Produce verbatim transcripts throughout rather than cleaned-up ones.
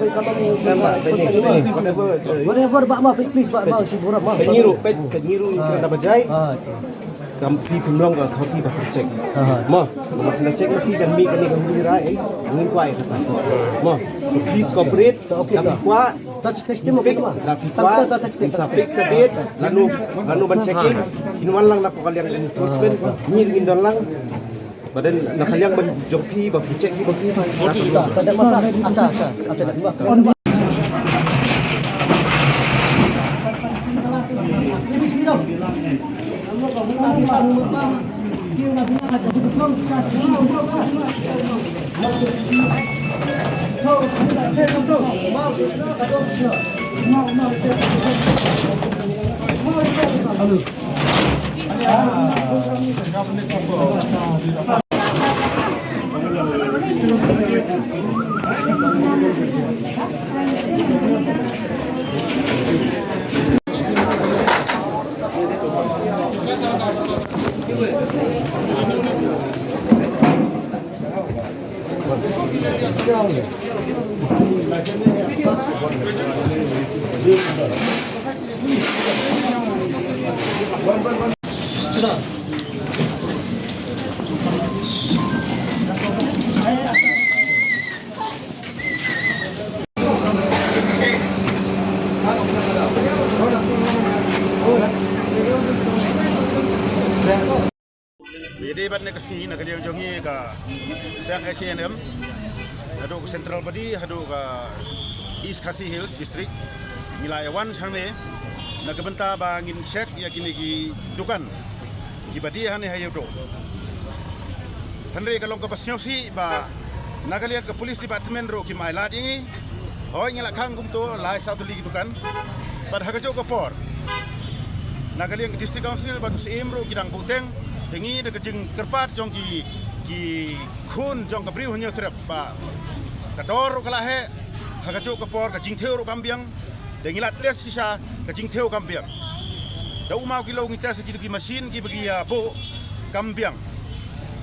Whatever, whatever, whatever, eh, whatever, bah, ma, please, bah, ma, shi burom, ma. Pynïaid ruh, pyn-, pynïaid ruh, ah, kren da ba jai. Ah, okay. Kam phi pynlong ka khati ba pyncheck. Aha. Mo, ba pyncheck ma phi kan mih kane ka hynriew rai, eh, ngin kwah ïa kata. Mo, so please cooperate, okay, da phi kwah, fix, da phi kwah, ngin sa fix ka date, lano, lano ban checking, ngin wan lang na ka liang enforcement, ngin, ngin don lang. Ba dei na ka liang ban jong phi, ba phi check phi, ba phi. Ïa dei bad ne ka sngi na ka liang jong ngi ka seng S A N M, haduh ka Central Body, haduh ka East Khasi Hills District, ngi la ïa wan shangne na ka bynta ba ngin check ïa kine ki dukan kiba die hangne ha Ïewduh. Hynrei ka long kaba sngewsih ba na ka liang ka Police Department ruh kim ailad ïa ngi. Hooid ngi la khang kumto lai saw tylli ki dukan. Bad ha kajuh ka por na ka liang ka District Council bad u Syiem ruh ki dang buhteng. Te ngi da ka jingkyrpad jong ki Ki khun jong ka briew Hynñiewtrep ba ka dor ruh ka la heh, ha kajuh ka por ka jingthew ruh kam biang. Te ngi la test shisha, ka jingthew kam biang. Da u maw kilo ngi test ha kito ki machine kiba ki ïa buh, kam biang.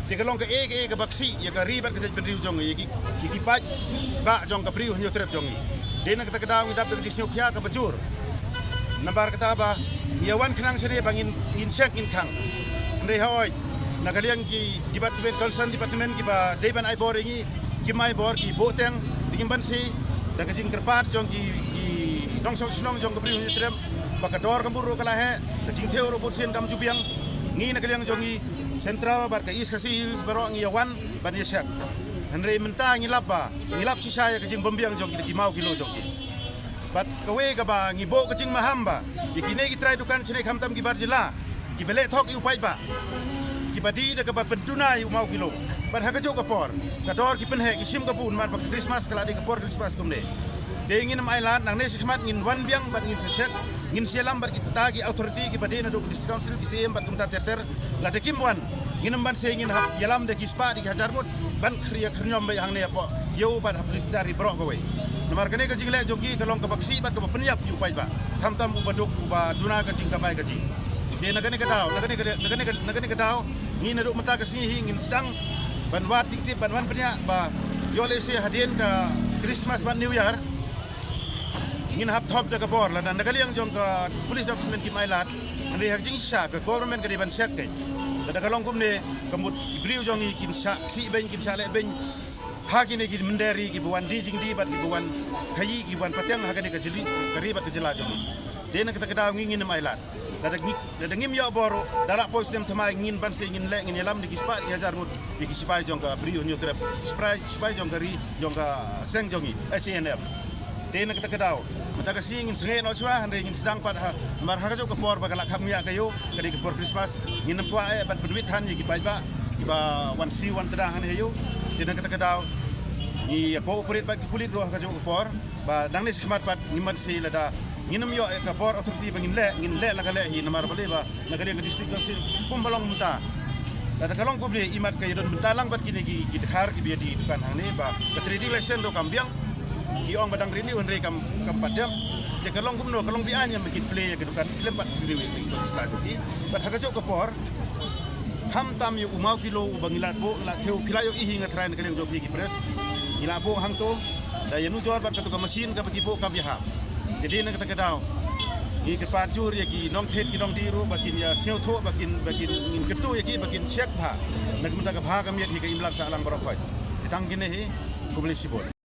Te ka long kaei kaei kaba ksih ïa ka ri bad ka jaitbynriew jong ngi, ïa ki, ïa ki paidbah jong ka briew Hynñiewtrep jong ngi. Te na kata ka daw ngi dap da ka jingsngewkhia kaba jur. Namar kata ba ngi ïa wan khnang shane ba ngin, ngin check ngin khang. Hynrei hooid, na ka liang ki department, concern department kiba dei ban ai bor ïa ngi, kim ai bor, ki buh teng. Te ngim banse, da ka jingkyrpad jong ki, ki nongshong shnong jong ka briew Hynñiewtrep, ba ka dor ka mut ruh ka la heh, ka jingthew ruh bunsien kam ju biang. Ngi na ka liang jong ngi Central bad ka East Khasi Hills baroh ngi ïa wan ban ïa check. Hynrei mynta ngi lap ba, ngi lap shisha ïa ka jingbymbiang jong kita ki maw kilo jong ki. Bad kawei kaba ngi buh ka jingmaham ba ïa kine ki trai dukan shane khamtam ki bar jylla, kiba leh thok ïa u paidbah, kiba dih da kaba pynduna ïa u maw kilo. Bad ha kajuh ka por ka dor ki pynheh, ki shim ka bun, namar ba ka Christmas ka la dei ka por Christmas kumne. Te ngin ym ailad, nangne shakhmat ngin wan biang bad ngin sa check, ngin sa ïalam bad kita ki authority kiba dei naduh ka District Council, ki C M bad kumta ter ter. Lada kim wan, ngin ym banse, ngin hap ïalam da ki spah da ki hajar ngut ban khri-, khriñom beit hangne hapoh ïew bad ha police station baroh kawei. Namar kane ka jingleh jong ki ka long kaba ksih bad kaba pynïap ïa u paidbah, khamtam uba duk, uba duna ka jingkamai kajih. Te na kane ka daw, na kane ka, na kane ka, na kane ka daw, ngi naduh mynta ka sngi hi ngin sdang ban wad jingtip, ban wan pynïap ba ïoh lehse hadien ka Christmas bad New Year ngin hap thop da ka bor. Lada na ka liang jong ka police department kim ailad, hynrei ha ka jingshisha ka government ka dei ban check keiñ. Lada ka long kumne, ka mut ki briew jong ngi kin shah ksih beiñ, kin shah leh beiñ ha kine ki mynder ri kiba wan die jingdie bad kiba wan khaïi, kiba wan pateng ha kane ka jylla, ka ri bad ka jylla jong ngi. Te na kata ka daw ngi ngin ym ailad. Lada ngi, lada ngim ïoh bor ruh, da la poi snem thymmai ngin banse, ngin leh, ngin ïalam da ki spah da ki hajar ngut ïa ki sipai jong ka briew Hynñiewtrep, sipai, sipai jong ka ri, jong ka seng jong ngi, S A N F. Te na kata ka daw, mynta ka sngi ngin sangeh noh shuwa, hynrei ngin sdang pat ha, namar ha kajuh ka por ba ka la kham ngiah ka ïew, ka dei ka por Christmas, ngin ym kwah eh ban pynwit than ïa ki paidbah kiba wan siew wan tdang hangne ha ïew. Te na kata ka daw ngi ïa cooperate bad ki pulit ruh ha kajuh ka por. Ba nangne shakhmat pat ngim banse, lada ngin ym ïoh ïa ka bor authority ba ngin leh, ngin leh la ka leh hi, namar balei ba na ka liang ka District Council kumba long mynta, lada ka long kumne, imat ka ïadon bynta lang bad kine ki, ki dkhar kiba ïadie dukan hangne, ba ka trading license ruh kam biang. Ki ong ba dang renew hynrei kam, kam pat dep. Te ka long kumno, ka long be-aiñ ïa ma ki play ïa ka dukan khlem pat renew ïa ka dukan sla jong ki. Bad ha kajuh ka por, khamtam ïa u maw kilo uba ngi la buh, ngi la thew, phi la ïohi hi, nga tharai na ka liang jong phi ki press, ngi la buh hangto da ïanujor bad kato ka machine kaba ki buh kam ïahap. Te dei na kata ka daw ngi kyrpad jur ïa ki nongthied ki nongdie ruh ba kin ïa sngewthuh, ba kin, ba kin, ngin kyntu ïa ki ba kin check bha. Na ka bynta ka bha ka miat hi, ka imlang sahlang baroh khoit. Te tang kine hi, khublei shibun.